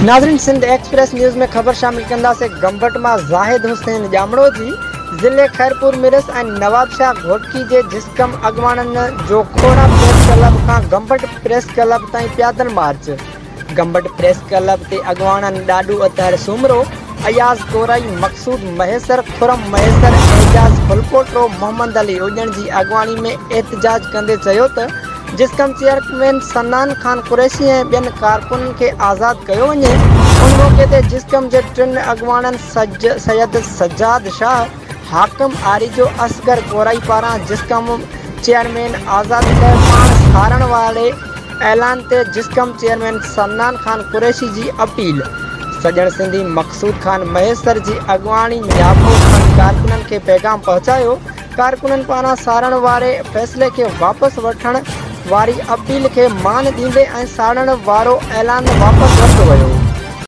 ناظرين Sindh express news ۾ خبر شامل ڪنداسين گمبٽ مان زاهد حسين ڄامڙو جي ضلعي خيرپور ميرس ۽ نوابشاهه گهوٽڪي جي جسقم اڳواڻن جو کوڙا پريس ڪلب کان گمبٽ پريس ڪلب تائين پيادل مارچ گمبٽ پريس ڪلب تي اڳواڻن ڏاڏو اطهر سومرو، اياز ڪورائي، مقصود مهيسر، خرم مهيسر، اعجاز ڦلپوٽو، محمد علي اڄڻ جي اڳواڻي ۾ احتجاج ڪندي چيو ته جسقم چيئرمين صنعان خان قريشي ۽ ٻين ڪارڪنن کي آزاد ڪيو وڃي، ان موقعي تي جسقم جي ٽن اڳواڻن سيد سجاد شاهه، حاڪم آريجو، اصغر ڪورائي پاران جسقم چيئرمين آزادي لاء پاڻ سارڻ واري اعلان تي جسقم چيئرمين صنعان خان قريشي جي اپيل، سڄڻ سنڌي مقصود خان مهيسر جي اڳواڻي نياپو کڻي ڪارڪنن کي پيغام پهچايو، ڪارڪنن پاران ساڙڻ واري فيصلي کي واپس وٺڻ واري اپيل کي مان ڏيندي ۽ ساڙڻ وارو اعلان واپس ورتو ويو.